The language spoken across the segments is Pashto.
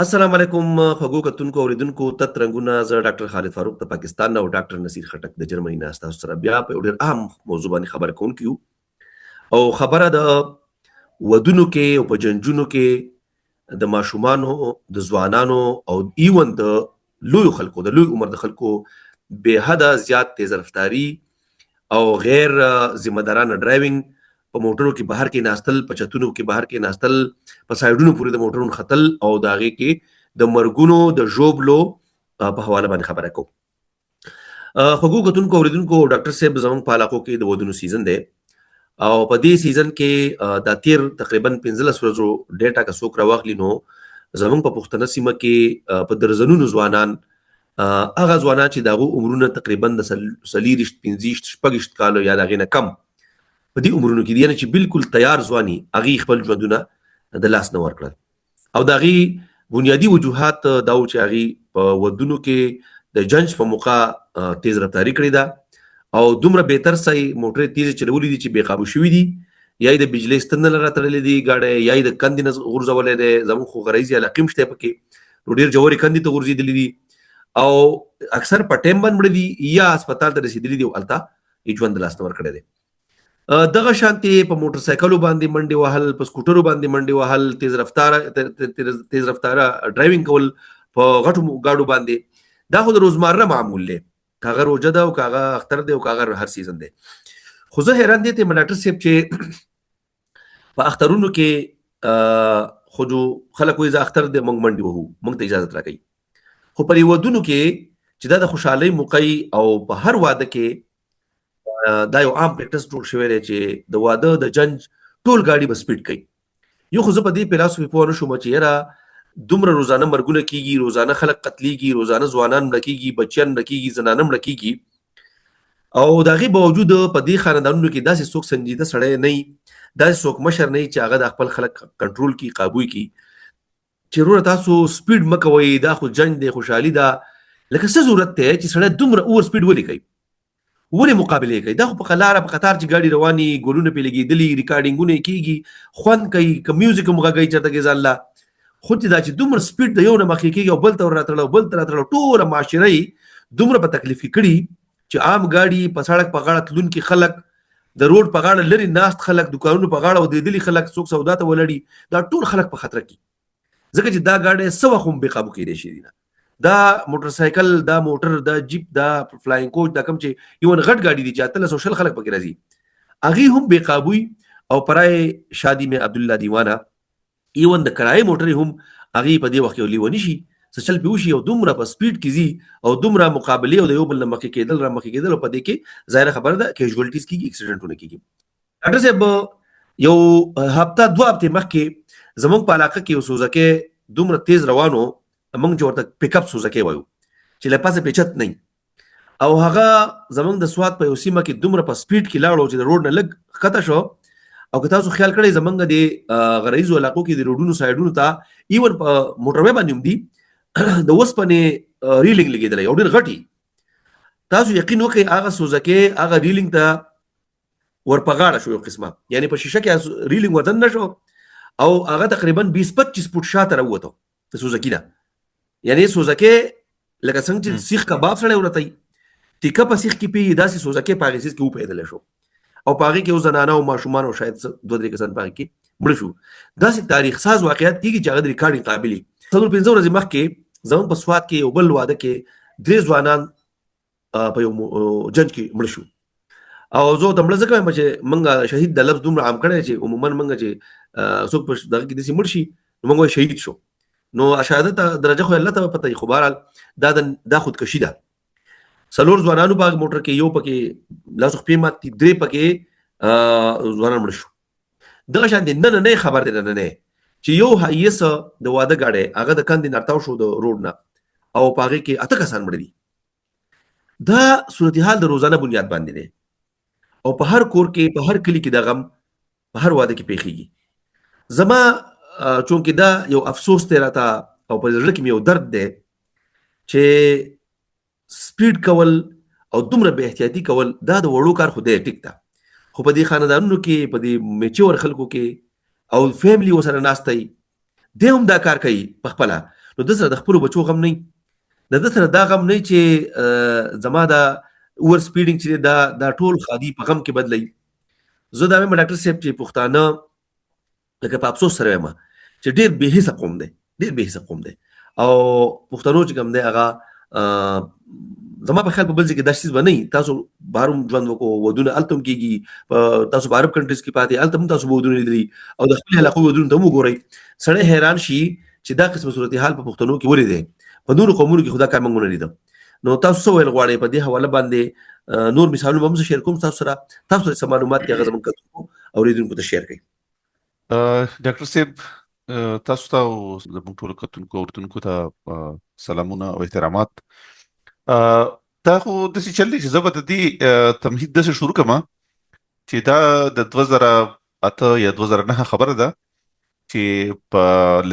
السلام علیکم خوږو کتونکو اوریدونکو تت رنګونه. زه ډاکټر خالد فاروق د پاکستان او ډاکټر نصیر خټک د جرمني نه تاسو سره بیا په یو ډېر اهم موضوع باندې خبر کوونکي یو، او خبره د ودونو کې او په جنجونو کې د ماشومانو، د ځوانانو او ایون د لویو خلکو، د لوی عمر د خلکو بې حده زیات تیز رفتاري او غیر ذمہ دارانه ډرایوینګ، په موټرو کې بهر کې ناستل، په چتونو کې بهر کې ناستل، په سایډونو پورې د موټرونو ختل او د هغې کې د مرګونو د ژوبلو په حواله باندې خبره کوم. خوږو کتونکو اوریدونکو، ډاکټر صاحب، زمونږ په علاقو کې د ودونو سیزن دی او په دې سیزن کې دا تیر تقریبا 15 ورځو ډیټا که څوک راواخلي نو زمونږ په پښتنه سیمه کې په درځنونو ځوانان، هغه ځوانان چې د هغو عمرونه تقریبا د 24، 25، 26 کالو یا د هغې نه کم په دې عمرونو کې دي، یعنې چې بالکل تیار ځواني، هغې خپل ژوندونه د لاس نه ورکړل. او د هغې بنیادي وجوهات دا و چې هغې په ودونو کې د جنج په موقع تیز رفتاري کړې ده او دومره بې ترسه یې موټرې تیزې چلولې دي چې بې قابو شوي دي، یا یې د بجلۍ ستن نه راتړلې دي ګاډی، یا یې د کندې نه غورځولی دی. زموږ خو غریزي علاقې هم شته پکې، نو ډېر ژورې کندې ته غورځېدلي دي او اکثر په ټیم باندې مړه دي یا هسپتال ته رسېدلي دي او هلته یې ژوند د لاس نه ورکړی دی. دغه شانتي په موټر سایکلو باندې منډې وهل، په سکوټرو باندې منډې وهل، تیز رفتاره ډرایوینګ کول په غټو گاډو باندې، دا خو د روزمره معمول دی، کاغه روزه ده او کاغه اختر دی او کاغه هر سیزن دی. خو زه حیران دي ته ډاکټر صاحب چې په اخترونو کې خو جو خلک وایي اختر دی، موږ منډې وهو، موږ ته اجازه راکړي، خو په ودونو کې چې دا د خوشحالۍ موقع او په هر واده کې دا یو عام پریکټس جوړ شوی دی چې د واده د جنج ټول گاډي به سپیډ کوي. یو خو زه په دې فلسفي پوه نه شوم چې یاره دومره روزانه مرګونه کیږي، روزانه خلک قتلیږي، روزانه ځوانان مړه کیږي، بچیان مړه کیږي، زنانه مړه کیږي، او د هغې باوجود په دې خاندانونو کې داسې څوک سنجیده سړی نه، داسې څوک مشر نه چې هغه د خپل خلک کنټرول کړي، قابو کړي چې وروره تاسو سپیډ مه کوئ، دا خو جنګ دی، خوشحالي ده. لکه څه ضرورت دی چې سړی دومره اوور سپیډ ولې کوي، ولې مقابلې کوي؟ دا خو په لاره په قطار چې ګاډي رواني، ګلونه پې لګېدلي، ریکارډینګونه یې کېږي، خوند کوي، که میوزیک هم غږوي چېرته کې ځان له خو چې دا چې دومره سپیډ د یو نه مخکې کېږي او بل ته ور راتړه او بل ته راتړه، ټوله معاشره یې دومره په تکلیف کې کړي چې عام ګاډي، په سړک په غاړه تلونکي خلک، د روډ په غاړه لرې ناست خلک، دوکانونو په غاړه ودرېدلي خلک، څوک سودا ته ولاړي، دا ټول خلک په خطر کې، ځکه چې دا ګاډی څه وخت هم بې قابو کېدای شي. نه دا موټر سایکل، دا موټر، دا جیپ، دا فلاینګ کوچ، دا کوم چې ایون غټ ګاډي دي چې 18 او 20 خلک پکې راځي، هغې هم بې قابوي. او پرای شادي مې عبدالله دیوانه، ایون د کرایې موټر هم هغې په دې وخت کې لیوني شي، څه چل پې وشي او دومره په سپیډ کې ځي او دومره مقابلې او د یو بل نه مخکې کېدل را مخکې کېدل، او په دې کې ظاهره خبره ده کیژوالټیز کېږي، اکسیډنټونه کېږي. ډاکټر صاحب، یو هفته دوه هفتې مخکې زمونږ په علاقه کې یو سوزکه دومره تیز روانو، موږ چې ورته پیک اپ سوزکه وایو چې له پاسه پیچت نه، او هغه زمونږ د سوات په یو سیمه کې دومره په سپیډ کې لاړو چې د روډ نه لږ ښکته شو. او که تاسو خیال کړئ، زمونږ د غرایزو علاقو کې د روډونو سایډونو ته ایون په موټروي باندې هم دي د وسپنې ریلینګ لګېدلی او ډېر غټي. تاسو یقین وکړئ، هغه سوزکه هغه ریلینګ ته ور په غاړه شو یو قسمه، یعنی په شیشه کې ریلینګ ودن نه شو او هغه تقریبا 20 25 فوټ شاته راووتو د سوزکی نه. یعنی سوزکی لکه څنګه چې سیخ کباب سره ورته تیکه په سیخ کې پیږي، داسې سوزکی په هغې څیز کې وپیدلی شو او په هغې کې یو زنانه او ماشومان او شاید دوه درې کسان په هغې کې مړه شو. داسې تاریخ ساز واقعیت کېږي چې هغه د ریکارډینګ قابل. 4 5 ورځې مخکې زموږ په سوات کې یو بل واده کې درې ځوانان په یو جنګ کې مړ شو. او زه ته مړ ځکه وایم چې موږ شهید د لفظ دومره عام کړی چې عموما موږ چې څوک په دغه کې داسې مړ شي نو موږ شهید شو، نو شهادت درجه خو الله ته پته وي، خو بهرحال دا دا خودکشي ده. څلور ځوانانو په موټر کې، یو پکې لاس خپې مات دي، درې پکې ځوانان مړ شو. دغه شان دي نن نه خبر دی، نن نه چې یو هایس د واده گاډی هغه د کندې نرتاو شو د روډ نه او په هغې کې اته کسان مړه دي. دا صورتحال د روزانه بنیاد باندې دی او په هر کور کې، په هر کلی کې د غم په هر واده کې پیښیږي. زما چونکه دا یو افسوس دی راته او په زړه کې مې یو درد دی چې سپیډ کول او دومره بې احتیاطي کول دا د وړو کار خو دی، ټیک ده، خو په دې خاندانونو کې، په دې میچور خلکو کې او فیملی وسره ناسته دی هم دا کار کوي په خپله، نو د سره د خپل بچو غم نه، د ده سره دا غم نه چې زما دا اوور سپیډینګ چې دا ټول خادي په غم کې بدلي. زه دا وایم ډاکټر صاحب چې پښتانه لکه په افسوس سره وایم چې ډیر بې حسه قوم دی، ډیر بې حسه قوم دی. او پښتنو چې کوم دی هغه زما په خیال په بل ځای کې دا څیز به نه وي. تاسو بهر هم ژوند وکړو، ودونه هلته هم کېږي، تاسو په عرب کنټریز کې پاتې، هلته هم تاسو ودونه لیدلي او د خپلې علاقو ودونو ته هم وګورئ، سړی حیران شي چې دا قسم صورتحال په پښتنو کې ولې دی، په نورو قومونو کې خو دا کار موږ ونه لیده. نو تاسو څه ویل غواړئ په دې حواله باندې؟ نور مثالونه به هم زه شیر کوم تاسو سره، تاسو سره څه معلومات دي هغه زموږ کتونکو اورېدونکو ته شیر کړئ. ډاکټر صاحب، تاسو ته او زموږ ټولو کتونکو اورېدونکو ته سلامونه او احترامات. دا خو داسې چل دی چې زه به د دې تمهید داسې شروع کړم چې دا د 2008 یا 2009 خبره ده چې په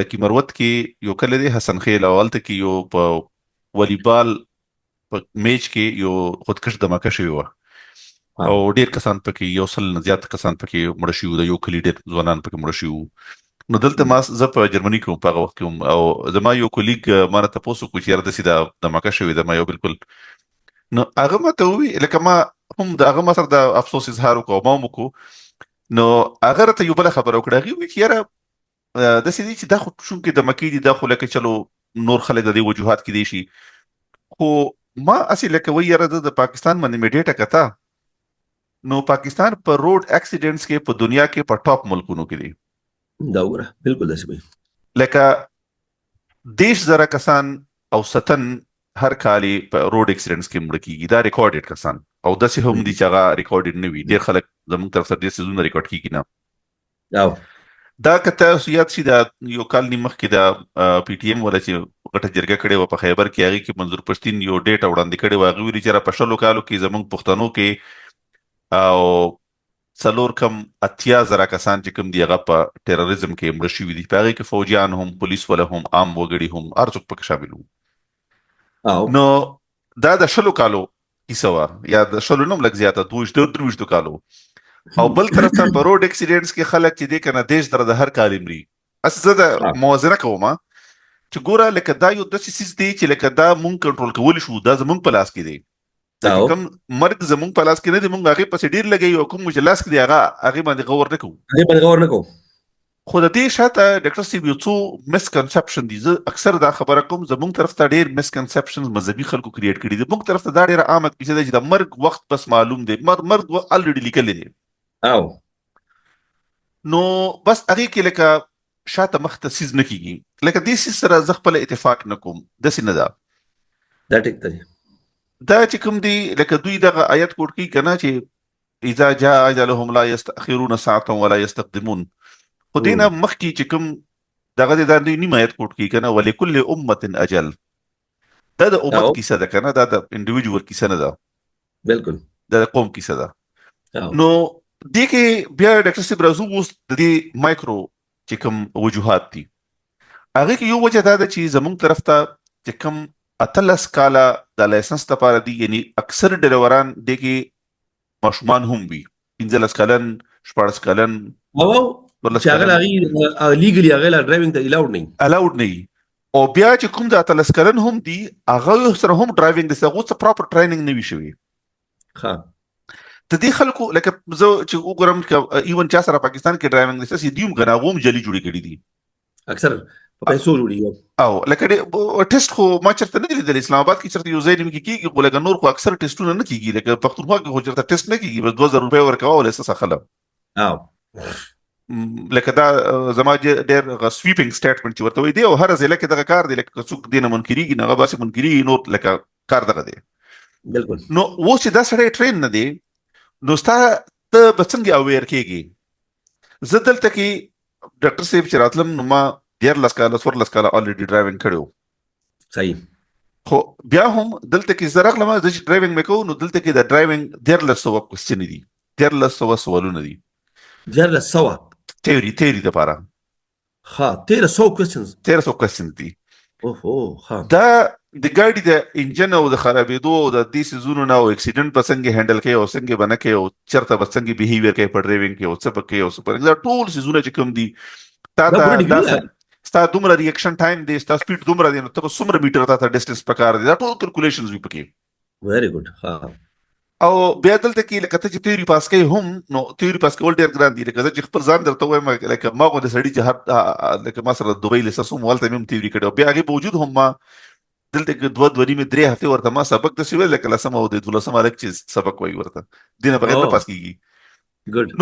لکی مروت کې یو کلی دی حسن خیل، او هلته کې یو په والیبال په میچ کې یو خودکش دماکه شوې وه او ډیر کسان پکې، 100 نه زیات کسان پکې مړه شوي وو، د یو کلي ډیر ځوانان پکې مړه شوي وو. نو دلته ما زه په جرمني کې وم په هغه وخت کې وم، او زما یو کولیګ ما نه تپوس وکړو چې یاره داسې دا دماکه شوې ده. ما یو بالکل، نو هغه ما ته ووی، لکه ما هم د هغه ما سره د افسوس اظهار وکړو، ما هم وکړو. نو هغه راته یو بله خبره وکړه، هغې وویل چې یاره داسې دي چې دا خو چونکې دمکې دي، دا خو لکه چلو نور خلک د دې وجوهات کېدی شي، خو ما هسې لکه وایي یاره زه د پاکستان باندې مې ډېټه کته، نو پاکستان په روډ اکسیډنټس کې په دنیا کې په ټاپ ملکونو کې دی. دا وګوره، بالکل داسې وي. لکه 30,000 کسان او ستن هر کال په روډ اکسیډنټس کې مړه کیږي، دا ریکارډډ کسان، او داسې هم دي چې هغه ریکارډډ نه وي. ډېر خلک زموږ طرف سره ډېر څیزونه ریکارډ کیږي نه. دا که تاسو یاد شي، دا یو کال نیم مخکې دا پی ټي ایم ولا چې غټه جرګه کړې وه په خیبر کې، هغې کې منظور پښتین یو ډیټا وړاندې کړې وه. هغې ویلي چې را په 20 کالو کې زموږ پښتنو کې او 84,000 کسان چې کوم دي هغه په ټیرریزم کې مړه شوي دي. په هغې کې فوجیان هم، پولیس ولا هم، عام وګړي هم، هر څوک پکې شامل وو. نو دا د 20 کالو کیسه وه، یا د 20 نه هم لږ زیاته، 22 23 کالو. او بل طرف ته په روډ اکسیډنټس کې خلک چې دی که نه 30,000 د هر کال مري. اصل زه د موازنه کوم چې ګوره لکه دا یو داسې څیز دی چې لکه دا مونږ کنټرول کولی شو، دا زمونږ په لاس کې دی. دا چې کوم مرګ زمونږ په لاس کې نه دی، مونږ هغې پسې ډېر لګوي، او کوم چې لاس کې دی هغه هغې باندې غور نه کوو، هغې باندې غور نه کوو. خو د دې شاته ډاکټر صاحب یو څو مسکنسپشن دي. زه اکثر دا خبره کوم، زمونږ طرف ته ډېر مسکنسپشن مذهبي خلکو کریټ کړي دي. مونږ طرف ته دا ډېره عامه کیسه ده چې د مرګ وخت بس معلوم دی، مرګ الریډي لیکلی دی. نو بس هغې کې لکه شاته مخ ته څیز نه کیږي. لکه دې څیز سره زه خپله اتفاق نه کوم، داسې نه ده. دا ټیک دی. دا چې کوم دی لکه دوی دغه آیت کوټ کوي که نه چې اذا جاء اجلهم لا یستأخرون ساعة ولا یستقدمون، خو دې نه مخکې چې کوم دغه دی، دا دوی نیم آیت کوټ کوي که نه، ولکل امة اجل. دا د امت کیسه ده که نه، دا د انډیویډوال کیسه نه ده. بالکل، دا د قوم کیسه ده. نو دې کې بیا ډاکټر صاحب راځو اوس د دې مایکرو چې کوم وجوهات دي، هغه کې یو وجه دا ده چې زمونږ طرف ته چې کوم 18 کاله د لایسنس لپاره دي، یعنی اکثر ډرایوران دې کې ماشومان هم وي، 15 کلن، 16 کلن، او چې هغه هغه لیګلی هغه لا ډرایوینګ ته الاوډ نه الاوډ نه. او بیا چې کوم د 18 کلن هم دي، هغه سره هم ډرایوینګ د هغو څه پراپر ټریننګ نه وي شوی. ښه، د دې خلکو لکه زه چې وګورم ایون چا سره پاکستان کې ډرایوینګ لایسنس دی هم کنه، هغه هم جعلي جوړې کړي دي، اکثر په پیسو جوړیږي. او لکه ټیسټ خو ما چېرته نه دی لیدلی، اسلام اباد کې چېرته یو ځای نیمه کې کېږي، خو لکه نور خو اکثر ټیسټونه نه کېږي. لکه پښتونخوا کې خو چېرته ټیسټ نه کېږي، بس 2000 روپۍ ورکوه او لایسنس اخلم. لکه دا زما ډېر سویپینګ سټیټمنټ چې ورته وایي دی، او هره ضلع کې دغه کار دی. لکه که څوک دې نه منکرېږي نو هغه به هسې منکرېږي، نور لکه کار دغه دی. بالکل. نو اوس چې دا سړی ټرین نه دی، نو ستا ته به څنګه اویر کېږي؟ زه دلته کې ډاکټر صاحب چې راتلم، نو ما 13 کاله 14 کاله الریډي ډرایوینګ کړی و. صحیح. خو بیا هم دلته کې زه راغلم، زه چې ډرایوینګ مې کوو، نو دلته کې د ډرایوینګ 1300 کوېسچن دي، 1300 سوالونه دي. 1300 تیوري دپاره. ښه، 1300 کوېسچنز. 1300 کوېسچنز دي. اوهو، ښه. دا د ګاډي د انجن او د خرابېدو او د دې څیزونو نه، او اکسیډنټ به څنګه هینډل کوي او څنګه به نه کوي، او چېرته به څنګه بیهیویر کوي په ډرایوینګ کې، او څه به کوي او څه به، دا ټول څیزونه چې کوم دي تا ته دا ستا دومره ریاکشن ټایم دی، ستا سپیډ دومره دی، نو ته به څومره میټر تا ته ډیسټنس پکار دی، دا ټول کلکولیشنز وي پکې. ویری ګډ. ها. او بیا دلته کې لکه ته چې تیوري پاس کوي هم، نو تیوري پاس کول ډیر ګران دي. لکه زه چې خپل ځان درته وایم، لکه ما غوندې سړي چې هر لکه ما سره دوبۍ لیسنس هم هلته مې هم تیوري کړې، او بیا هغې باوجود هم ما دلته کې دوه دوه نیمې درې هفتې ورته ما سبق داسې ویل لکه لسم او د دولسم هلک چې سبق وایي ورته، دې نه بغیر نه پاس کېږي.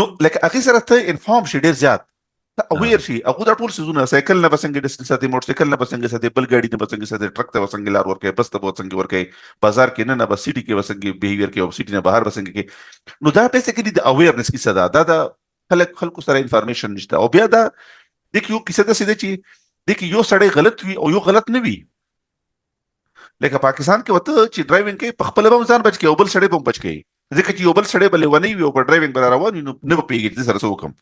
نو لکه هغې سره ته انفارم شې، ډېر زیات ته اویر شي. هغه دا ټول سيزونه، سایکل نه بسنګ ډیسټنس ساتي، موټر سایکل نه بسنګ ساتي، بل ګاډي نه بسنګ ساتي، ټرک ته بسنګ لار ورکې، بس ته بسنګ ورکې، بازار کې نه نه بس سټي کې بسنګ بیهیویر کې او سټي نه بهر بسنګ کې. نو دا بیسیکلی د اویرنس کیسه ده، دا د خلکو سره انفارمیشن نشته. او بیا دا د یو کیسه ده چې د کې یو سړی غلط وي او یو غلط نه وي. لکه پاکستان کې وته چې ډرایوینګ کوي، په خپل به ځان بچ کوي او بل سړی به هم بچ کوي، ځکه چې یو بل سړی به لیونی وي او په ډرایوینګ به روان وي، نو نه به پوهېږي چې سره څه وکړم.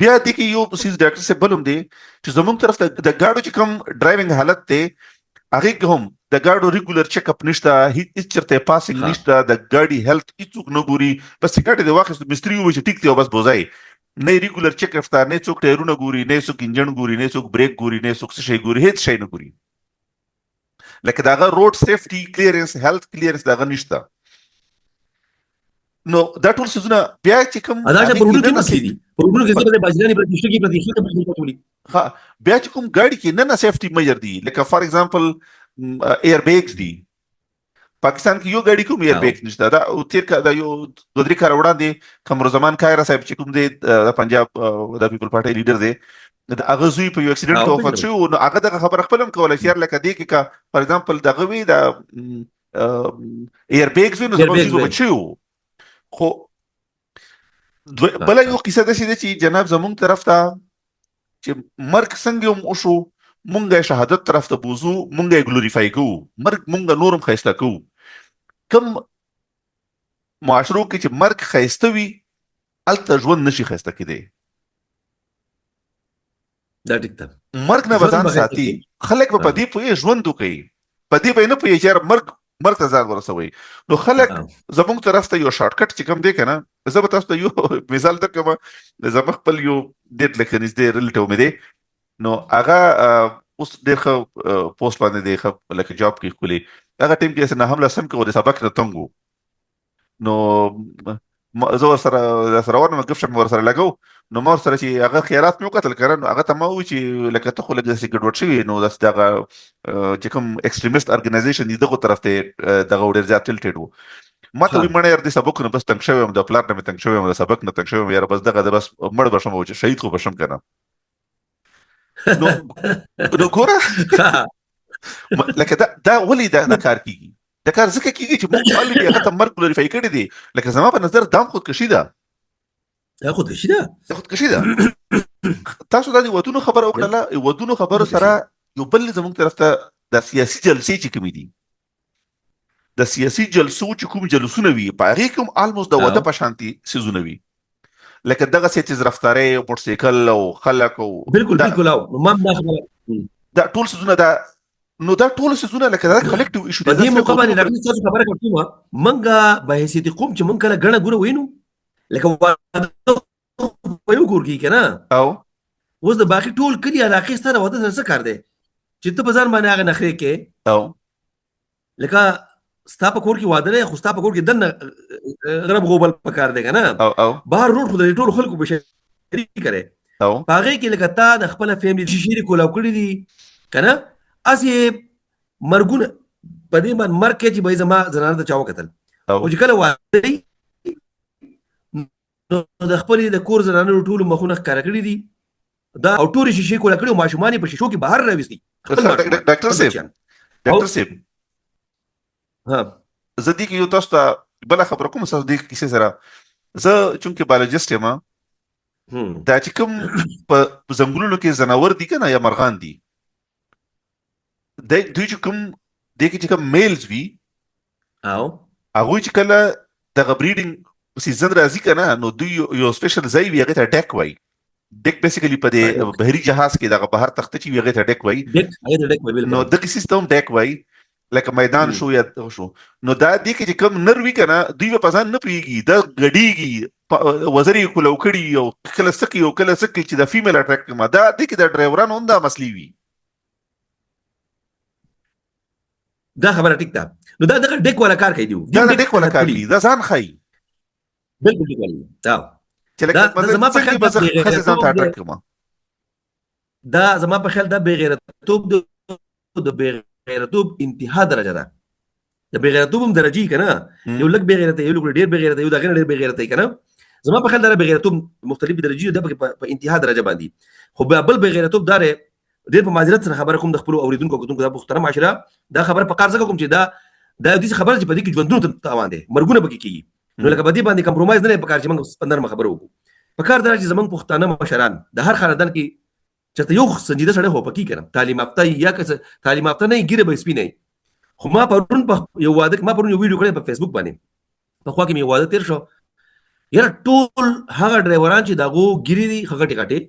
بیا دې کې یو څیز ډاکټر صاحب بل هم دی چې زمونږ طرف ته د ګاډو چې کوم ډرایوینګ حالت دی، هغې کې هم د ګاډو ریګولر چیک اپ نشته، هیڅ چېرته پاسینګ نشته، د ګاډي هیلث هیڅوک نه ګوري. بس چې ګاډی دې واخیست، مستري ووایي چې ټیک دی او بس بوځای، نه ریګولر چیک اپ شته، نه څوک ټایرونه ګوري، نه څوک انجن ګوري، نه څوک بریک ګوري، نه څوک څه شی ګوري، هیڅ شی نه ګوري. لکه دغه روډ سیفټي کلیئرنس، هیلث کلیئرنس دغه نشته. نو دا ټول څیزونه بیا چې کوم ادا چې پرونو کې مسلې دي، پرونو کې څه باجرانی پر دې کې پر دې کې پر ها، بیا چې کوم ګاډي کې نه نه سیفټي میجر دي، لکه فار ایگزامپل ایر بیګز دي، پاکستان کې یو ګاډي کوم ایر بیګ نشته. دا تیر کا دا یو دوه درې کال وړاندې قمر زمان کایره صاحب چې کوم دی، د پنجاب د پیپل پارټي لیډر دی، د هغه زوی په یو اکسیډنټ کې وفات شو، نو هغه دغه خبره خپل هم کوله چې یار لکه دې کې که فار ایگزامپل دغه وی د ایر بیګز وي، نو زموږ زوی بچ شو. خو بل یو قصه ده چې جناب زمونږ طرف ته چې مرګ څنګه هم وشو، مونږ شهادت طرف ته بوزو، مونږ یې ګلوریفای کوو، مرګ مونږ نورم ښایسته کوو. کوم معاشرو کې چې مرګ ښایسته وي، هلته ژوند نشي ښایسته کېدی. دا ټیک ده، مرګ نه به ځان ساتي، خلک به په دې پوهې ژوند وکړي، په دې به نه پوهېږي چې مرګ مرګ ته ځان ورسوي. نو خلک زمونږ طرف ته یو شارټ کټ چې کوم دی که نه، زه به تاسو ته یو مثال درکړم. زما خپل یو ډېر لکه نږدې ریلیټیو مې دی، نو هغه اوس ډېر ښه پوسټ باندې دی، ښه لکه جاب کې ښکلي. هغه ټیم کې نه هم لسم کې و، د سبق نه تنګ و، نو زه ورسره سره ورنم، ګپ شپ مې ورسره لګو. نو ما ورسره چې هغه خیالات مې وکتل که نه، نو هغه ته ما وویل چې لکه ته خو لږ داسې ګډوډ شوې، نو داسې دغه چې کوم ایکسټریمیسټ ارګنایزیشن دي دغو طرف ته دغه ډېر زیات ټیلټډ و. ما ته وایي مړه یار دې سبق نه بس تنګ شوی یم، د پلار نه مې تنګ شوی یم، د سبق نه تنګ شوی یم، یاره بس دغه د بس مړ به شم او چې شهید خو به شم که نه. نو نو ګوره لکه دا ولې دا کار کیږي؟ دا کار ځکه کیږي چې موږ الریډي هغه ته مرګ ګلوریفای کړی دی. لکه زما په نظر دا هم خودکشي ده. دا خودکشي ده، دا خودکشي ده. تاسو دا د ودونو خبره وکړله، ودونو خبرو سره یو بل زموږ طرف ته د سیاسي جلسې چې کومې دي، د سیاسي جلسو چې کوم جلوسونه وي، په هغې کې هم آلموست د واده په شانتي څیزونه وي، لکه دغه څه چې رفتارې او موټرسایکل او خلک او بالکل بالکل او ما دا خبره دا ټول څیزونه دا، نو دا ټول څیزونه لکه دا کلیکټیو ایشو دی. په دې موقع باندې ډاکټر تاسو خبره کوم، منګه به حیثیت قوم چې مونږ کله ګڼه ګوره وینو، لکه واده په یو کور کې کنه، او اوس د باقي ټول کلی علاقې سره واده سره څه کار دی چې ته په ځان باندې هغه نخرې کې، او لکه ستا په کور کې واده دی، خو ستا په کور کې دننه غرب غوبل پکار دی کنه، او او بهر روډ خو د ټولو خلکو په شریک کړي، او په هغې کې لکه تا د خپل فیملی شیشې کولاو کړي دي کنه، هسې مرګونه په دې باندې مرګ کې چې به زما زنانه ته چا وکتل، او چې کله واده نو د خپلې د کور زنانو ټولو مخونه ښکاره کړي دي دا، او ټولې شیشې کولا کړي او ماشومان یې په شیشو کې بهر راویستي. ډاکټر صاحب، ډاکټر صاحب، ها، زه دې کې یو تاسو ته بله خبره کوم تاسو دې کیسې سره. زه چونکې بایولوژیست یم، دا چې کوم په ځنګلونو کې ځناور دي که نه یا مرغان دي، دوی چې کوم دې کې چې کوم میلز وي، او هغوی چې کله دغه بریډینګ سیزن راځي که نه، نو دوی یو سپیشل ځای وي، هغې ته ډیک وایي. ډیک بیسیکلی په دې بحري جهاز کې دغه بهر تخته چې وي هغې ته ډیک وایي، ډیک هغې ته ډیک وایي. نو دغه سیستم ډیک وایي. لکه میدان شو یا شو، نو دا دې کې چې کوم نر وي کنه، دوی به په ځان نه پوهېږي، دا ګډېږي، وزرې یې کولو کړي او کله څه کوي او کله څه کوي چې د فیمیل اټریکټ کړي. دا دې کې د ډرایورانو هم دا مسلې وي. دا خبره ټیک ده. نو دا دغه ډیک والا کار کوي دی، دا ډیک والا کار کوي، دا ځان ښایي. بالکل ډیک والا دا چې لکه زما په خیال به زه ښځې ځان ته اټریکټ کړم. دا زما په خیال دا بېغیرتوب دی، د بېغیرتوب انتها درجه ده. د بېغیرتوب هم درجه که نه، یو لږ بېغیرته، یو لږ ډېر بېغیرته، یو د هغې نه ډېر بېغیرته که نه. زما په خیال دا بېغیرتوب مختلفې درجې ده پکې په انتها درجه باندې. خو بیا بل بېغیرتوب دا دی، ډېر په معذرت سره خبره کوم د خپلو اورېدونکو او کتونکو، دا پښتنه معاشره دا خبره په کار ځکه کوم چې دا داسې خبره چې په دې کې ژوندونو ته تاوان دی، مرګونه پکې کېږي. نو لکه په دې باندې کمپرومایز نه دی پکار چې موږ په نرمه خبره وکړو. پکار دا چې زمونږ پښتانه مشران د هر خاندان کې چېرته یو سنجیده سړی خو پکې کنه، تعلیم یافته یا که تعلیم یافته نه، ګیره به سپینه. خو ما پرون په یو واده، ما پرون یو ویډیو کړی په فیسبوک باندې، په خوا کې مې واده تیر شو. یاره ټول هغه ډرایوران چې د هغو ګیرې دي ښه غټې غټې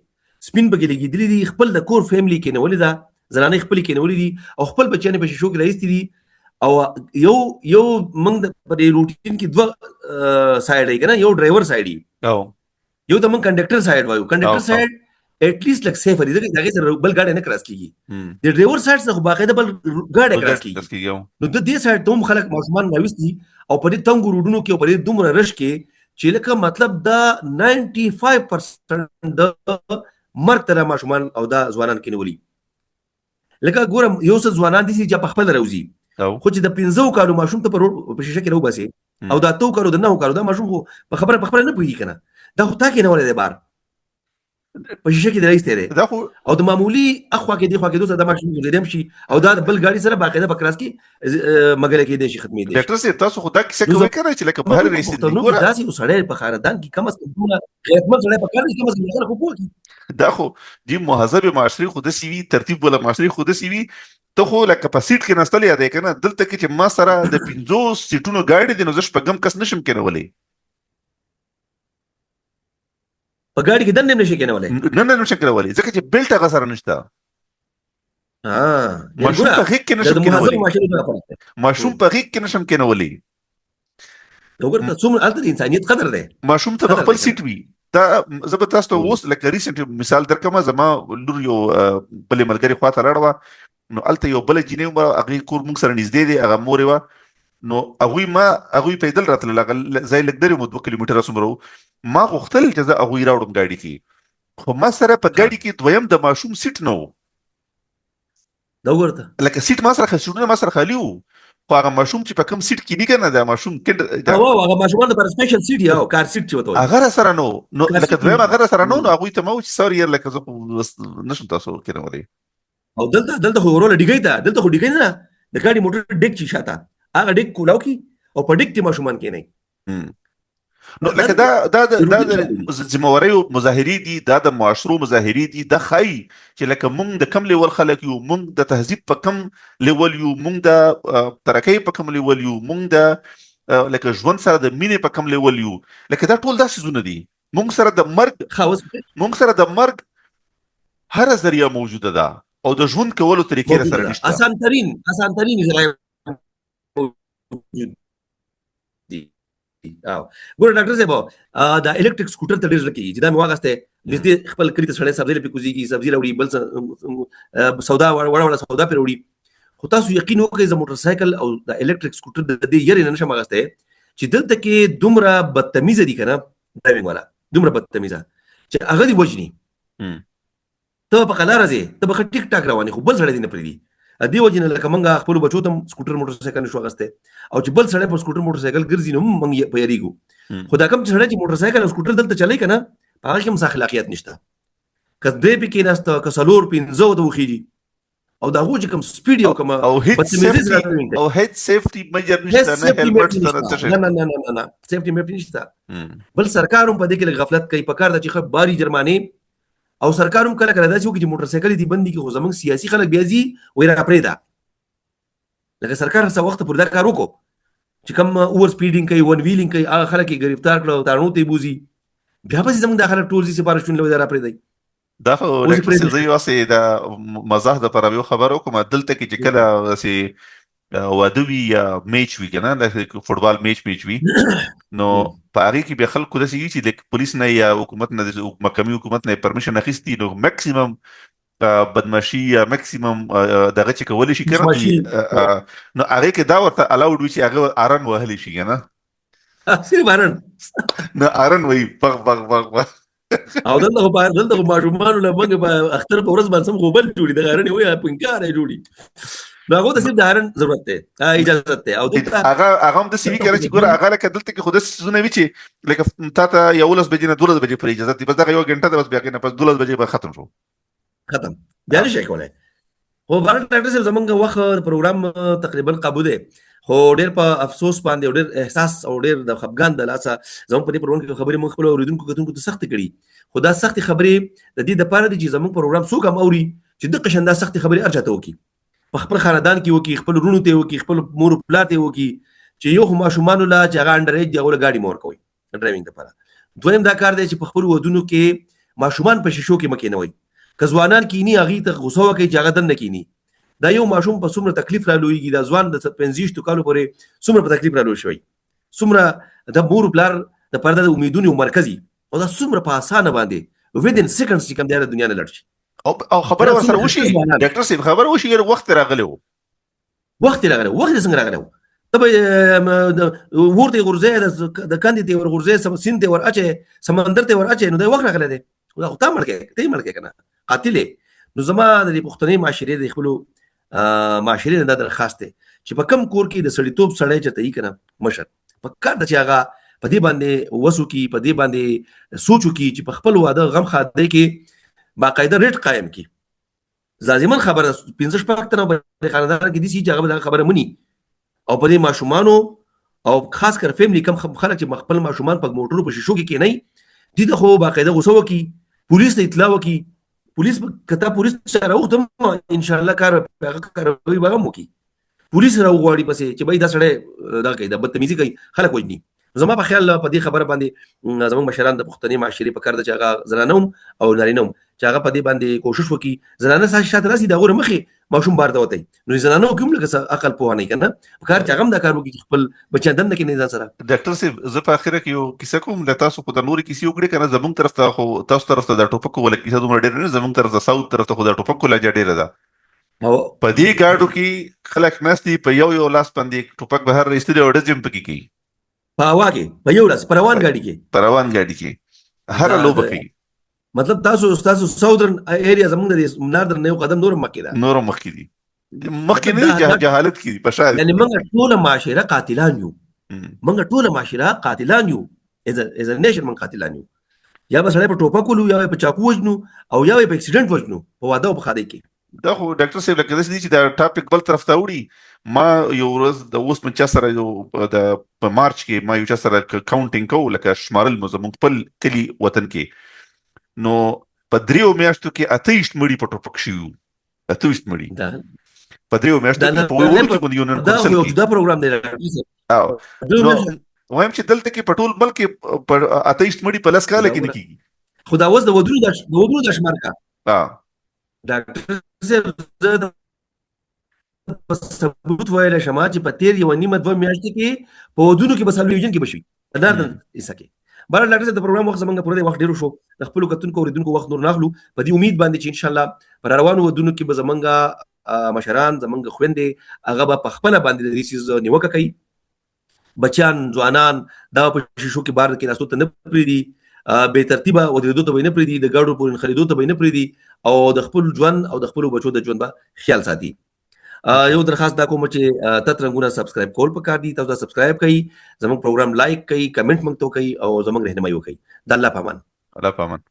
سپین پکې لګېدلي دي، خپل د کور فیملی کېنولې ده، زنانې خپلې کېنولې دي او خپل بچیان یې په شیشو کې راایستي دي. او یو یو موږ په دې روټین کې دوه سایډ دی که نه، یو ډرایور سایډ دی، یو ته موږ کنډکټر سایډ وایو. کنډکټر سایډ اټ لیست لږ سیف دی، ځکه چې هغې سره بل ګاډی نه کراس کېږي. د ډرایور سایډ څخه خو باقاعده بل ګاډی کراس کېږي. نو د دې سایډ ته هم خلک ماشومان راوستي او په دې تنګو روډونو کې او په دې دومره رش کې چې لکه مطلب دا 95% د مرګ ته ماشومان او دا ځوانان کېنولي. لکه ګورم یو څه ځوانان دي چې په خپل راوځي، خو چې د 5 کالو ماشوم ته په شیشه کې راوباسي او د 8 کالو، د 9 کالو دا ماشوم خو په خبره په خپله نه پوهېږي که نه، دا خو تا کېنولی دی، بار په شیشه کې درایسته دی. دا خو او د معمولی اخوا کې دی خوا کې دوسه د ماشوم ګرځېدی هم شي او دا بل ګاډي سره باقاعده په کراس کې مګل کېدی شي، ختمېدی شي. ډاکټر صاحب، تاسو خو دا کیسه کوئ که نه چې لکه بهر رئیس دي؟ ګوره داسې یو سړی په خاندان کې کم از کم دومره غیرتمند سړی په کار دی، کم از کم خلک خو پوه کړي. دا خو دې مهذب معاشرې خو داسې وي، ترتیب ولا معاشرې خو داسې وي، ته خو لکه په سیټ کې ناستل یادې که نه. دلته کې چې ما سره د 5 سیټونو ګاډي دی، نو زه شپږم کس نشم کېنولی. په ګاډي کې دننه هم نشي کېنولی. نه نه نشي کېنولی، ځکه چې بیلټ هغه سره نشته. ماشوم په غېږ کې نشم کېنولی، ماشوم په غېږ کې نشم کېنولی. وګوره ته څومره هلته د انسانیت قدر دی. ماشوم ته به خپل سیټ وي. دا زه به تاسو ته اوس لکه ریسنټ مثال درکړم. زما لور یو بلې ملګرې خواته لاړه وه، نو هلته یو بله جینۍ وه، هغې کور موږ سره نږدې دی، هغه مور یې وه. نو هغوی ما هغوی پیدل راتلل، هغه ځای لږ لرې مو 2 کیلومتره څومره و. ما غوښتل چې زه هغوی راوړم ګاډي کې، خو ما سره په ګاډي کې دویم د ماشوم سیټ نه و. دا وګوره لکه سیټ ما سره، سیټونه ما سره خالي وو، خو هغه ماشوم چې په کوم سیټ کې کنه، دا ماشوم کې او هغه ماشومان لپاره سپیشل سیټ یا کار سیټ چې وته هغه را سره نو نو لکه دویم هغه را سره نو، نو هغه ته ما چې سوري یار، لکه زه خو نشم تاسو کېنولې. او دلته خو وروله ډیګی ته، دلته خو ډیګی نه، د ګاډي موټر ډیک چې شاته هغه ډیک کولاو کی او په ډیک کې ماشومان کېنئ. نو لکه دا دا دا د ذمہواریو مظاهرې دي، دا د معاشرو مظاهرې دي. دا ښایي چې لکه مونږ د کم لیول خلک یو، مونږ د تهذیب په کم لیول یو، مونږ د ترقۍ په کم لیول یو، مونږ د لکه ژوند سره د مینې په کم لیول یو. لکه دا ټول داسې څیزونه دي. مونږ سره د مرګ، مونږ سره د مرګ هره ذریعه موجوده ده او د ژوند کولو طریقې سره نشته. اسان ترین ذرایع موجود دي. او ګوره ډاکټر صاحب، دا الکتریک سکوټر ته ډېر زړه کېږي چې دا مې واخیستی، نږدې خپل کلي ته سړی سبزۍ له پې کوزېږي، سبزي راوړي، بل څه سودا وړه وړه سودا پرې راوړي. خو تاسو یقین وکړئ، زه موټر سایکل او د الکتریک سکوټر د دې یرې نه نشم اخیستی چې دلته کې دومره بدتمیزه دي که نه، ډرایوینګ والا دومره بدتمیزه چې هغه دې وژني. ته په قلاره ځې، ته به ښه ټیک ټاک روان یې، خو بل سړی دې نه پرېږدي. دې وجې نه لکه موږ خپلو بچو ته هم سکوټر موټر سایکل نشو اخیستی، او چې بل سړی په سکوټر موټر سایکل ګرځي نو هم موږ په یریږو. خو دا کوم چې سړی چې موټر سایکل او سکوټر دلته چلی که نه، په هغه کې هم څه اخلاقیات نشته. که درې پې کېناسته، که څلور پنځه ورته وخېږي، او دا هغو چې کوم سپیډ یو کوم او هیڅ سیفټي او هیڅ سیفټي میجر نشته، نه هیلمټ شته، نه څه شی. نه نه نه نه نه، سیفټي میجر نشته. بل سرکار هم په دې کې لږ غفلت کوي. په کار ده چې ښه باري جرمانې، او سرکار هم کله کله داسې وکړي چې موټر سایکل دې بندي کړي، خو زمونږ سیاسي خلک بیا ځي وایي را پرېږده. لکه سرکار څه وخت پورې دا کار وکړو چې کوم اوور سپیډینګ کوي، ون ویلینګ کوي، هغه خلک یې ګرفتار کړل او تاڼو ته یې بوځي. بیا پسې زمونږ دا خلک ټول ځي سفارشونه له را پرېږدي. دا خو ډاکټر صاحب، زه یوازې د مزاح دپاره یو خبره وکړم. دلته کې چې کله داسې واده وي یا میچ وي کنه، د فوټبال میچ میچ وي، نو په هغه کې بیا خلکو داسې وي چې د پولیس نه یا حکومت نه، د مقامي حکومت نه پرمیشن اخیستي، نو میکسیمم بدمعشي یا میکسیمم دغه چې کولی شي کنه، نو هغه کې دا ورته الاوډ وي چې هغه ارن وهلی شي کنه. صرف ارن. نو ارن وایي بغ بغ بغ بغ. او دلته خو دلته خو ماشومانو له موږ په اختر په ورځ باندې سم غوبل جوړي، د هارن وي پنکار یې جوړي، نو هغه ته صرف د هارن ضرورت دی، اجازه دی. او دلته هغه هم د سیوی کنه چې ګوره هغه لکه دلته کې خو داسې څیزونه وي چې لکه تا ته 11 بجې نه 12 بجې پورې اجازه دی، بس دغه یوه ګنټه ده، بس بیا هغې نه پس 12 بجې به ختم شو، ختم بیا نشي کولای. خو بهرحال ډاکټر صاحب، زمونږ وخت پروګرام تقریبا قابو دی، خو ډیر په افسوس باندې او ډیر احساس او ډیر د خپګان د لاسه زمونږ په دې پروګرام کې خبرې موږ خپل اوریدونکو کتونکو ته سختې کړي، خو دا سختې خبرې د دې دپاره دي چې زمونږ پروګرام څوک هم اوري چې دقه شان دا سختې خبرې هر چاته وکړي، په خپل خاندان کې وکړي، خپل وروڼو ته وکړي، خپل مور او پلار ته وکړي، چې یو خو ماشومانو له چې هغه انډر ایج دی هغو له ګاډي مه ورکوئ ډرایوینګ لپاره. دویم دا کار دی چې په خپلو ودونو کې ماشومان په شیشو کې مه کېنوئ، که ځوانان کینی هغوی ته غوسه وکړئ چې هغه دننه کینی. دا یو ماشوم په څومره تکلیف را لویږي، دا ځوان د 25 کالو پورې څومره په تکلیف را لوی شوی، څومره د مور پلار د پرده د امیدونو یو مرکز او دا څومره په اسانه باندې ودین سیکنډز چې کوم دی د دنیا نه لاړ شي. او خبره ورسره وشي ډاکټر صاحب، خبره وشي، وخت راغلی وو، وخت راغلی، وخت څنګه راغلی وو؟ ته به ور ته غورځې، د کندې ته ور غورځې، سیند ته ور اچې، سمندر ته ور اچې، نو دا وخت راغلی دی، دا خو تا مړ کړې، ته یې مړ کړې که نه، قاتل یې. نو زما د دې پښتنې معاشرې، د خپلو معاشرې نه دا درخواست دی چې په کم کور کې د سړیتوب سړی چېرته یي که نه مشر، په کار ده چې هغه په دې باندې وس وکړي، په دې باندې سوچ وکړي چې په خپل واده غم ښادۍ کې باقاعده ریټ قایم کړي. لازماً خبره ده، پنځه شپږ تنه په خاندان کې دي چې هغه به دغه خبره مني، او په دې ماشومانو او خاص کر فیملی کم خلک چې خپل ماشومان په موټرو په شیشو کې کېنوي، دوی ته خو باقاعده غوسه وکړي، پولیس ته اطلاع وکړي. پولیس که تا پولیس ته راوغوښتم ان شاء الله کار هغه کاروي به هم وکړي، پولیس راوغواړي پسې چې بھائی دا سړی دا کوي، دا بدتمیزي کوي، خلک وژني. زما په خیال په دې خبره باندې زموږ مشران د پښتنې معاشرې په کار ده چې هغه زنانه هم او نارینه هم چې هغه په دې باندې کوشش وکړي، زنانه ساسې شاته راسي، د هغو له مخې ماشوم بار ته وتی، نو زنانو کې هم لږ څه عقل پوهه نه که نه، په کار چې هغه هم دا کار وکړي چې خپل بچیان دننه کېنوي ځان سره. ډاکټر صاحب، زه په اخره کې یو کیسه کوم، له تاسو خو د نورې کیسې وکړې که نه، زمونږ طرف ته خو تاسو طرف ته د ټوپکو ولا کیسه دومره ډېره نه، زمونږ طرف ته ساوت طرف ته خو د ټوپکو لهجه ډېره ده. په دې ګاډو کې خلک ناست دي، په یو یو لاس باندې ټوپک بهر راایستلی او ډزې هم پکې کوي. په هوا کې په یو لاس په روان ګاډي کې، په روان ګاډي کې هره لوبه کوي. مطلب تاسو ساودرن ایریا زمونږ د ناردرن یو قدم نور مخکې ده، نور مخکې دي، مخکې نه دي، جهالت کې دي، په شا دي. یعنی موږ ټوله معاشره قاتلان یو، موږ ټوله معاشره قاتلان یو، از ا نیشن موږ قاتلان یو. یا به سړی په ټوپک ولو، یا به په چاقو وژنو، او یا به په اکسیډنټ وژنو په واده او په ښادۍ کې. دا خو ډاکټر صاحب لکه داسې دي چې دا ټاپک بل طرف ته اوړي. ما یو ورځ د اوس من چا سره یو د په مارچ کې ما یو چا سره کاونټینګ کوو، لکه شمارل مو زموږ خپل کلي وطن کې، نو په دریو میاشتو کې 28 مړي په ټوپک شوي وو، 28 مړي په دریو میاشتو کې په وړو کې کوم یونین کونسل کې. دا پروګرام دی. او نو وایم چې دلته کې په ټول ملک کې په 28 مړي په 10 کاله کې نه کېږي. خو دا اوس د ودونو د شمار کا ډاکټر صاحب، زه د په ثبوت ویلی شم چې په تېر یوه نیمه دوه میاشتې کې په ودونو کې به سلوي ویژن کې به شي ناردرن حصه کې. بهرحال ډاکټر صاحب، د پروګرام وخت زمونږ پوره دی، وخت ډېر شو، د خپلو کتونکو اورېدونکو وخت نور نه اخلو، په دې امید باندې چې انشاءالله په روانو ودونو کې به زمونږ مشران، زمونږ خویندې هغه به په خپله باندې د دې څیز نیوکه کوي، بچیان ځوانان دا په شیشو کې بار کې ناستو ته نه پرېږدي، بې ترتیبه ودرېدو ته به نه پرېږدي، د ګاډو پورې نښلېدو ته به نه پرېږدي، او د خپل ژوند او د خپلو بچو د ژوند به خیال ساتي. یو درخواست دا کوم چې تت رنګونه سبسکرایب کول پکار دي، تاسو دا سبسکرایب کړئ، زموږ پروګرام لایک کړئ، کمنټ موږ ته وکړئ او زموږ رهنمایي وکړئ. د الله په امان. الله په امان.